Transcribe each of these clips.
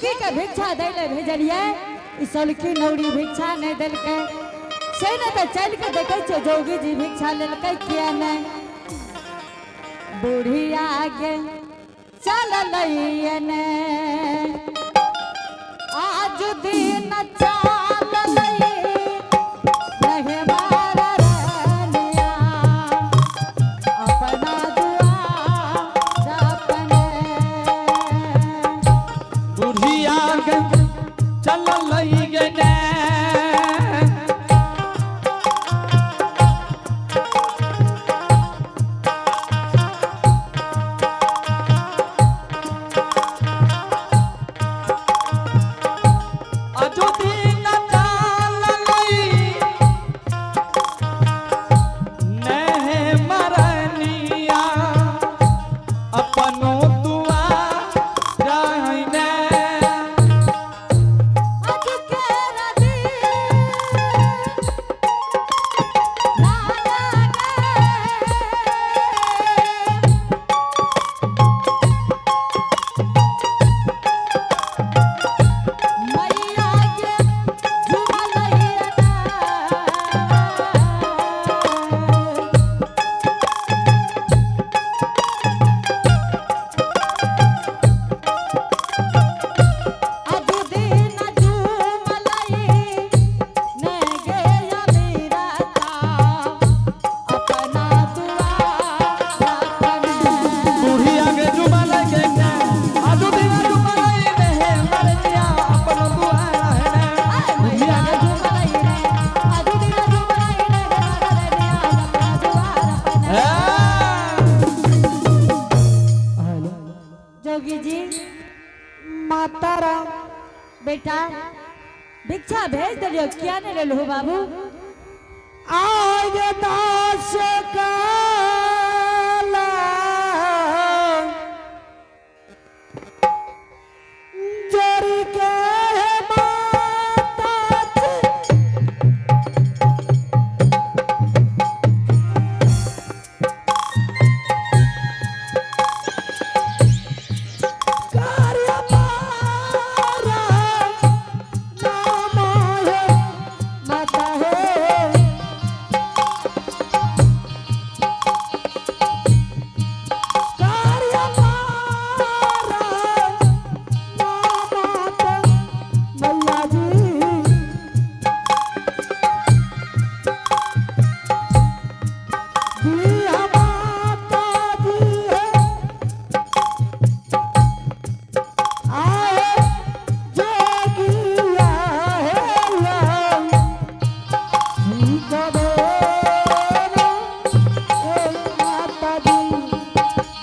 जोगी के भिक्षा दै ले भेजलियै, ई सोलकी नौरी भिक्षा नहि देलकै। से ने तऽ चलि के देखै छियै जोगी जी भिक्षा लेलकै किया नहि। बुढ़िया के चललै ने आज दिन चललै नहीं मारा रनिया अपना दुआ अपने। बुढ़िया के चललै गे ने। अजुदीन चललै नेहे मरनिया अपनो दुआ रहने। आज के रदी ना लागे। मैया के झुमलैया ना। आज दिन झुमलई ने गे अमीरता अपना दुआ अपने। बुढ़िया के जुमलै गे ने, अजुदीन जुमलै नेहे मरनिया अपनो दुआ रहने। मैया झुमलई रे आज दिन झुमलई ने मरनिया अपना दुआ अपने। हे। जोगी जी माता राम। बेटा भिक्षा भेज दिलियो, किया नहीं लेलहो बाबू? आज दास काला जर के माता जी। कार्य मारा नाम है माता है। कार्य मारा नाम मैया जी। जी माता जी है आए जोगिया है जी कबेर ए माता जी।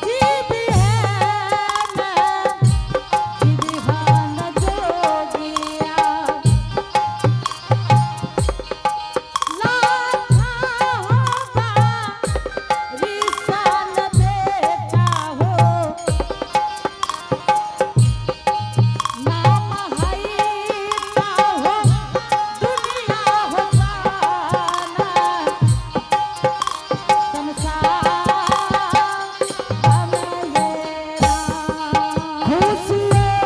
जी बिहान जी बिहान जोगिया लाखा होगा रिसाल बेटा हो नाम है हो दुनिया हो जाना संसार हम ये राम। खुशियाँ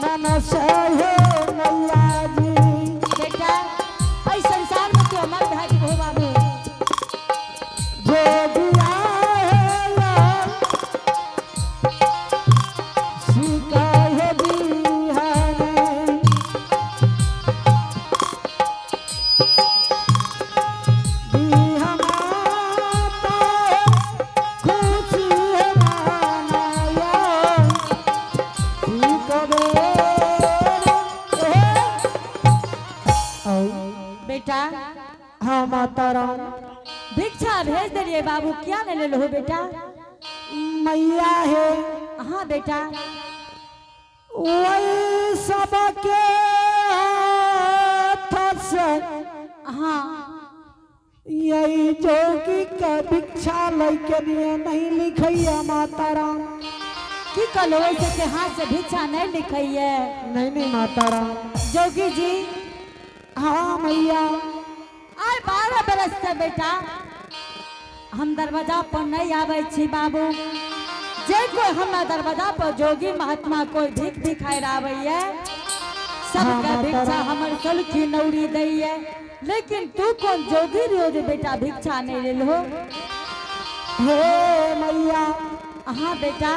मन से है मैया जी। बेटा एहि संसार में तू अमर भए जेबहो बाबू। जोगिया है सिकाय बिहान माता खुशी मानाया बेटा। हाँ माता राम। भिक्षा भेज देलियै बाबू, किया नहीं लेलहो बेटा? मैया है। हाँ बेटा। वही सबके हाथ से हाँ। यही जोगी का भिक्षा लैके लिए नहीं लिखैया माता राम। की कहलो वैसे के हाथ से भिक्षा नहीं लिखैये? नहीं नहीं माता राम। जोगी जी। हाँ मैया। आय 12 बरस से बेटा हम दरवाजा पर नहीं आबै छी बाबू। जे कोई हमरा दरवाजा पर जोगी महात्मा कोई भीख भिखारि आबैया, सबके हाँ, माता भिक्षा राम। हमर सलखी नौरी दैया, लेकिन तू कौन जोगी रहो जे बेटा भिक्षा नहीं लेलहो? हे मैया। हाँ बेटा।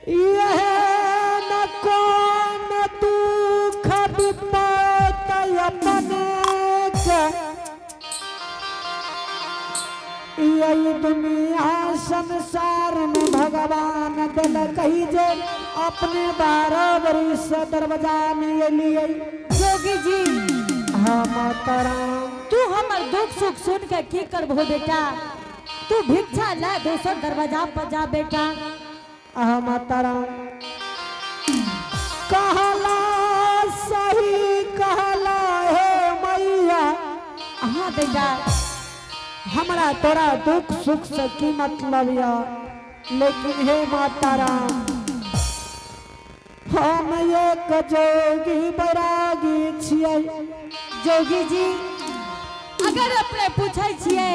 यह न कौन दुख विपत अपने के, यही दुनिया संसार में भगवान दिल कही जे अपने 12 बरिस दरवाजा में एलिए। जोगी जी। हाँ माता राम। तू हमर दुख सुख सुन के की करबहो बेटा? तू भिक्षा ला दोसर दरवाजा पर जा बेटा। हाँ माता राम, कहला सही कहला हे मैया। हाँ बेटा। हमरा तोरा दुख सुख से की मतलब या, लेकिन हे माता राम, हम एक जोगी बैरागी छियै। जोगी जी, अगर अपने पूछे छियै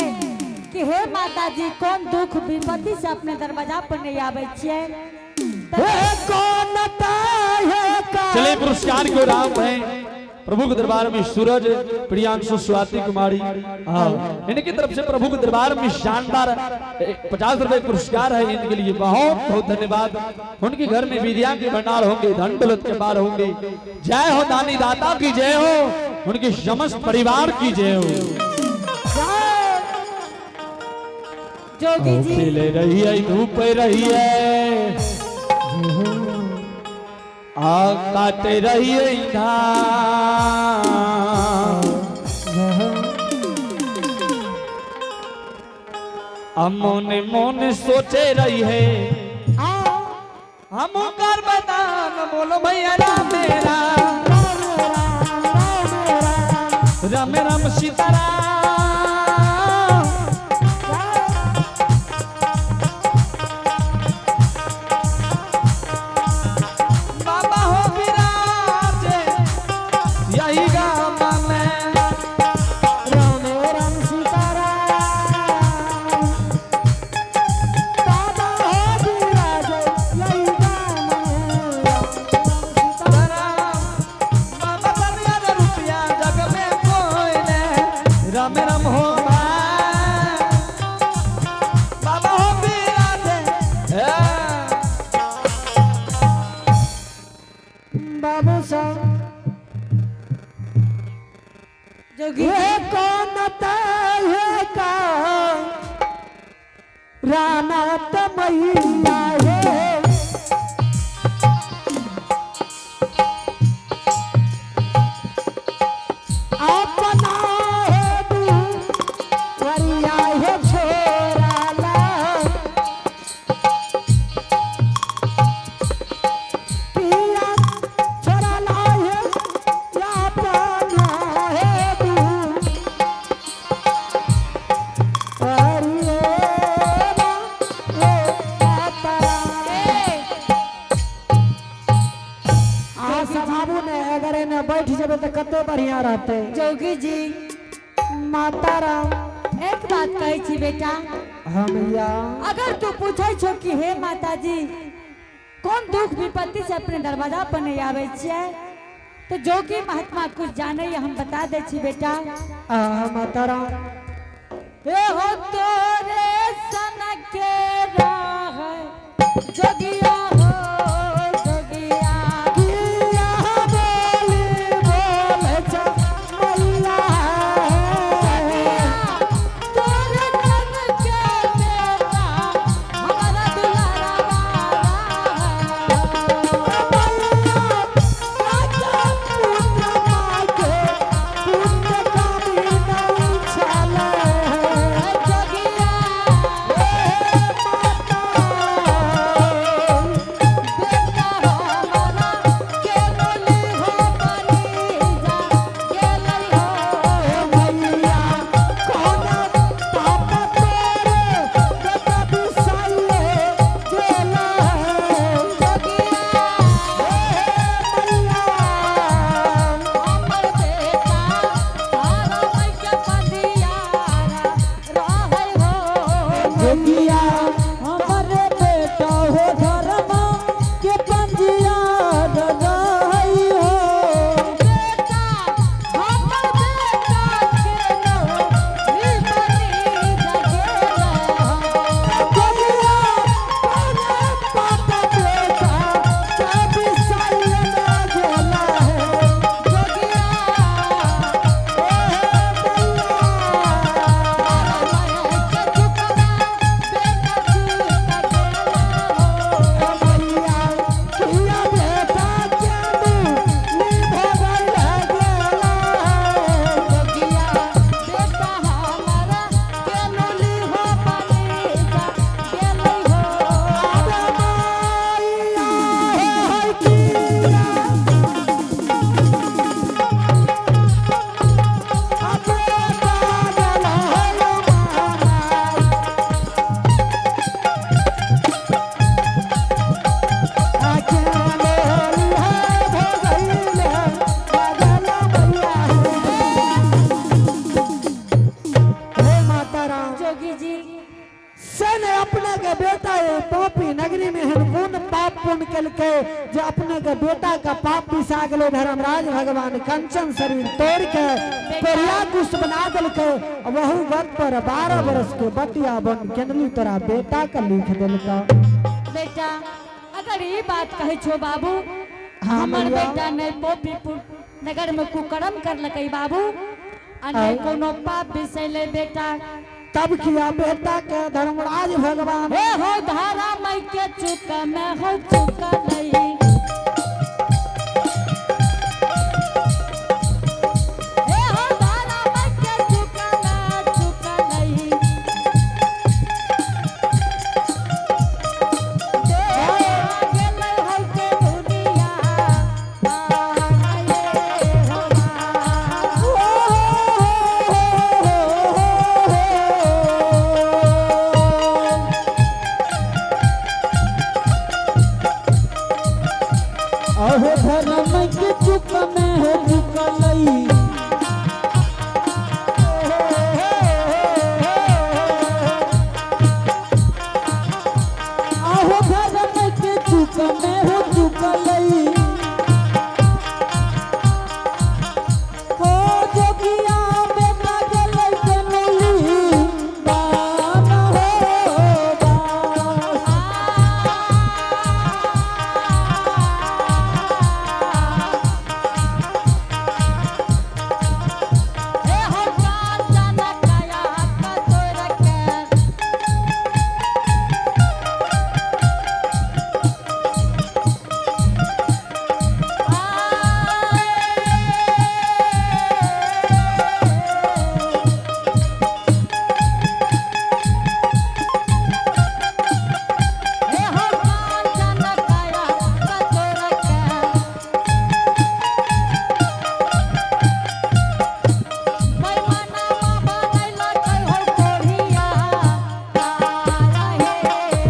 कि हे माता जी, कौन दुख विपत्ति से अपने दरवाजा पर नहीं आबै छियै, तऽ हे कौन हे का। चले पुरस्कार को राम है प्रभु के दरबार में सूरज प्रियांशु स्वाति कुमारी, हाँ, इनकी तरफ से प्रभु के दरबार में शानदार 50 रुपए पुरस्कार है। इनके लिए बहुत बहुत धन्यवाद। उनके घर में विद्या के भंडार होंगे, धन दौलत के बार होंगे। जय हो दानी दाता की जय हो, उनके समस्त परिवार की जय हो। जोगी जी। खेले रही है, धूप रही है, आ काटे रही है घाम। आ मोने मोने सोचे रही है हम कर बदान, बोलो भैया राम राम राम राम सीताराम। बाबा हो विराज यही गाम में। राम राम सीताराम, बाबा हो विराज यही गाम में। राम बाबा बनिया रुपया जग में कोई ने, राम राम हो भाई, बाबा हो विराज। बाबू साहब। जोगी हे जी। कौन हे का राना मैया हे। अपना हे दुवरिया हे छोराला, किया छोराला हे अपना हे दू अरे रे माता ए, आ सभाबू ने अगर एने बैठ जेबे तऽ कते बढ़िया रहते। जोगी जी। माता राम। एक बात कहै छी बेटा। हम या। अगर तू पूछे छो कि हे माता जी, कौन दुख विपत्ति से अपने दरवाजा पर नहीं आबै छियै, तो जोगी महात्मा कुछ जाने हम बता दै छी बेटा। आ माता राम। हे हो तोरे सन के राह जोगिया हो जोगिया। किया बोली बोल छ मैया। तोरे सन के बेटा हमारा दुलारा मैया पुत्र माँ के पुत्र कभी नहीं छले। जोगिया। जोगिया हमारे बेटा हो धर्म के पंजिया रही हो। बेटा हमर बेटा के नो निबनी जगेला। जोगिया तोरे पाप बेटा कभी सैया गेला है। जोगिया ओहे मैया अरे के चुकना बेटा चुका गेला हो। मैया किया बेटा चंदू निभर गेला है। जोगिया बेटा हमारा के नोली हो बनी जा गेलै हो। अरे मैया हे किया बेटा गेला है जोगी जी सेन अपने के बेटा ये पापी नगरी में हन कौन पाप पुण्य कलके जो अपने के बेटा का पाप पिसा गेलो धर्मराज भगवान कंचन शरीर तोड़ के कोरिया कुश बना दिलके वहु व्रत पर 12 बरस के बटिया बन केनली तोरा बेटा का लिख दिलका। बेटा अगर ये बात कहे छो बाबू हाँ, हमर मैया। बेटा ने पोपीपुर नगर में कुकर्म कर लकै बाबू आ नहीं कोनो पाप बिसैले बेटा तब किया बेटा के धर्मराज भगवान हे हो धारा मई के चुका मैं हो चुका नहीं। हे हो धारा मई के चुका मैं चुका नहीं। देवा गेलै हो के दुनिया आए हो बा। अहो धर्म के चुक में हो चुकलई अहो धर्म के चुक में हो चुकलई ओ जोगिया बेटा गेलै के मिली दान हो दान। हे हो कांचन काया का तोर के हे हो कांचन काया का तोर के बैमाना बाबा नैला कै हो कोढ़िया तारा हे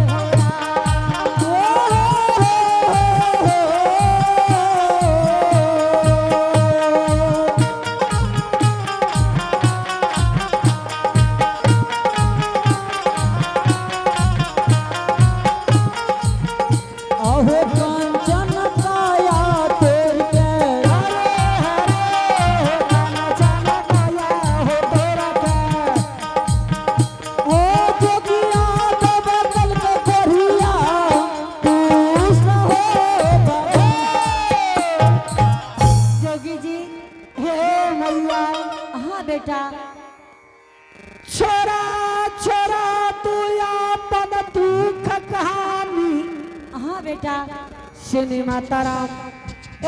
हो अहो कंचन काया तोर के हरे हरे कंचन काया हो तोर के ओ जोगिया तो बदल के कोरिया कृष्ण हो बरे। जोगी जी हे मैया हाँ बेटा छोरा छोरा तू अपन दुख कहानी। हाँ बेटा शनि माता राम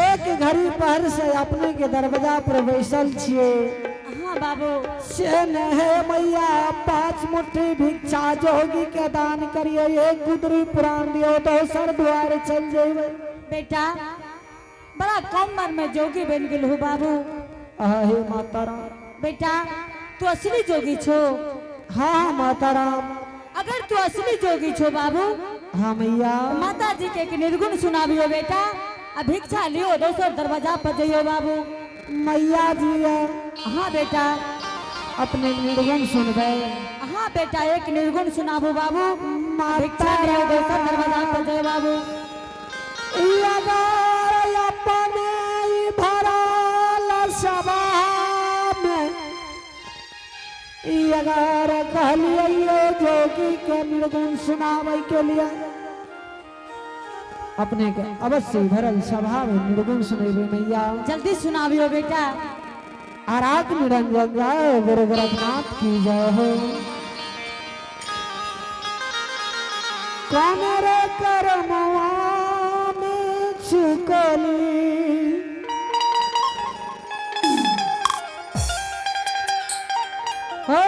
एक घड़ी पहर से अपने के दरवाजा पर बैसल छिए। हाँ बाबू से न है मैया 5 मुट्ठी भिक्षा जोगी के दान करिए, एक गुदरी पुराण दियो दोसर द्वार चल जेबै। बेटा बड़ा कम उम्र में जोगी बन गेल हो बाबू। आहे माता राम। बेटा तू असली जोगी छो। हाँ माता राम। अगर तू असली जोगी छो बाबू हाँ मैया माता जी के एक निर्गुण सुनाबियो बेटा आ भिक्षा लियो दोसर दरवाजा पर जइयो बाबू। मैया जी हाँ बेटा। अपने निर्गुण सुनबै। हाँ बेटा, एक निर्गुण सुनाबू बाबू। भिक्षा लियो, दोसर दरवाजा पर जाओ बाबू। अगर अपने भरल सभा में अगर कहलिए जोगी के निर्गुण सुनावे के लिए, अपने के अवश्य भरल सभा में निर्गुण सुनेबे मैया। जल्दी सुनाबियो बेटा। आराध निरंजन जय गुरु गोरखनाथ की जय हो। कौन रे करमवा में चुकली, हो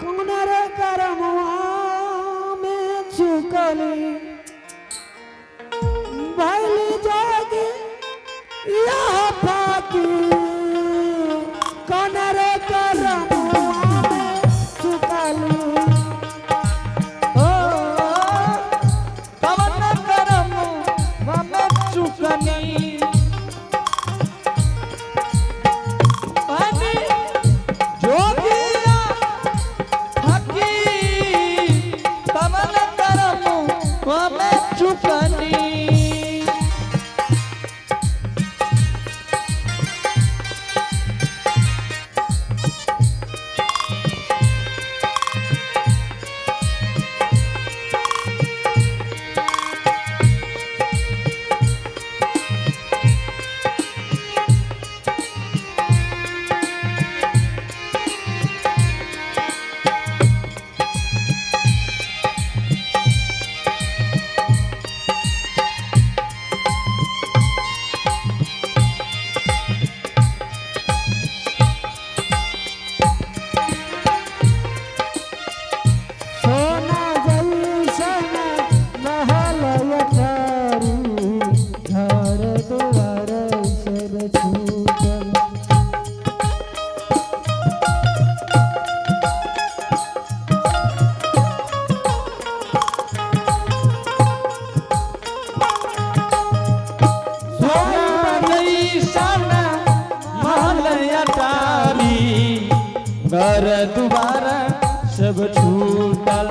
कौन रे करमवा में चुकली, भैली जोगी यह फाकी, कौन रे करमवा में चुकली। ओ कवन करम मम चुकनी, पानी जोगिया फकी, कवन करम मम चुकनी। सोना जैसन महल अटारी, घर दुआर सब छूटल। सोना जैसन महल अटारी, घर दुआर सब छूटल।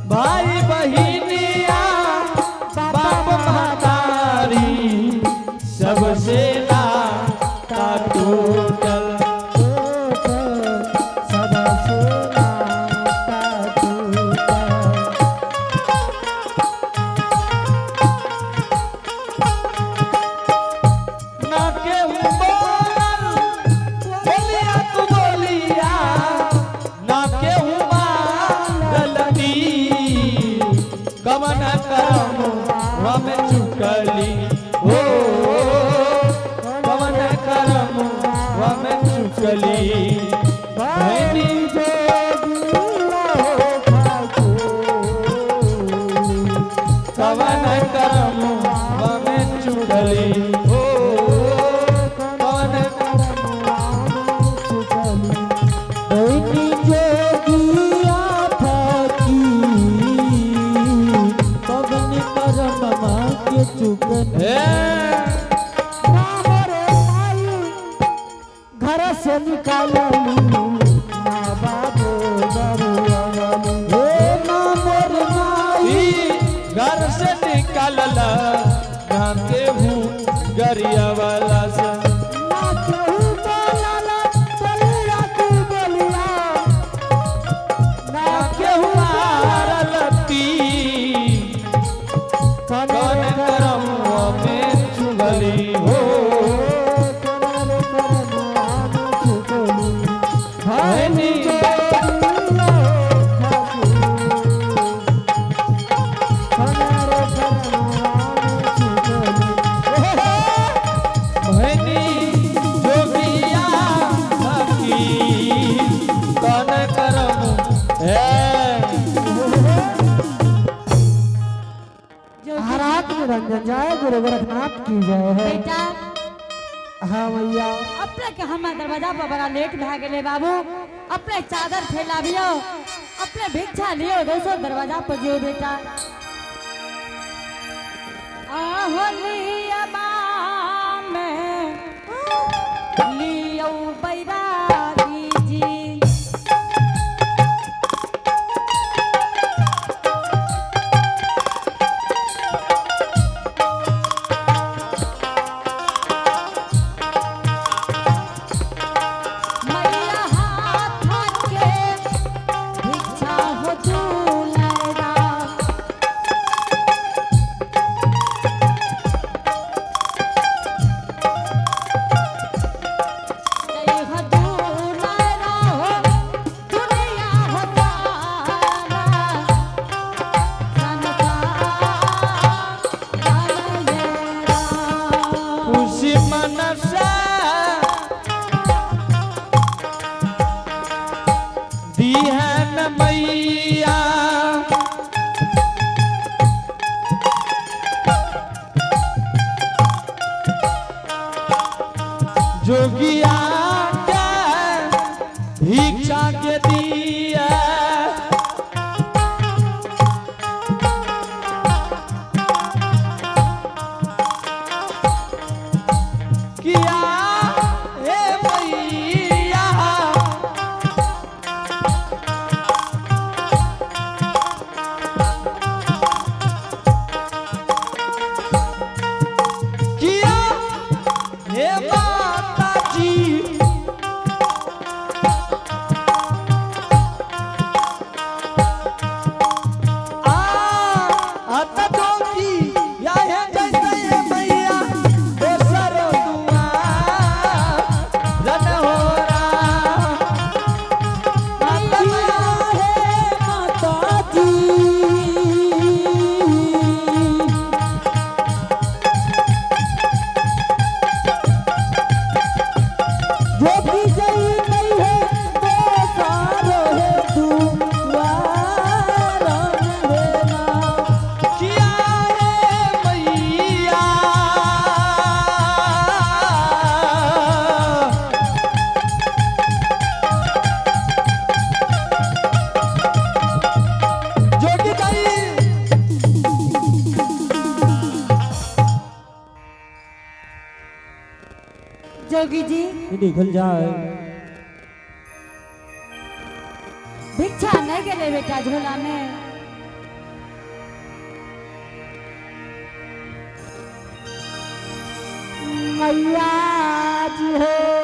भाई बहिनिया बाप महतारी, सबसे नाता टूटल। सबसे नाता टूटल। ना केहू बोलल बोलिया तू बोलिया, ना केहू मारल तीर, कवन करम हम चुकली, हो कवन करम हम चुकली। भैनी कवन करम हम चुकली, हो कवन हे। घर से निकाललू ना बाबू बरुआवलू, हे ना मोर माई ई घर से निकालल ना केहू गरिया वाला से, ना केहू बोलल बोलिया तू बोलिया, ना ना केहू मारल तीर, कौन कौन करम में चुगली, हो भैनी भैनी जोगिया फकीर, कौन करम है। जोगी हरात निरंजन जय गुरु गोरखनाथ की जय है। बेटा। हाँ मैया। अपने के हमार दरवाजा पर बड़ा लेट भए गेलै बाबू। अपने चादर फैलाबियो, अपने भिक्षा लियो, दोसर दरवाजा पर जियो बेटा। आहो लिया में लियो बैरागी। न मैया। जोगिया के भिक्षा के दिया। किया हे मैया। किया हे माता जी। आ अत जोगी या हे जैसे हे मैया दोसर दुआर रन हो माता किया हे माता जी। जो भी जई नहीं है दोसार है दुआर है ना। किया हे मैया। जोगी जाई। जोगी जी निकल जाए। भिक्षा नहीं गेले बेटा झोला में। मैया जी हो।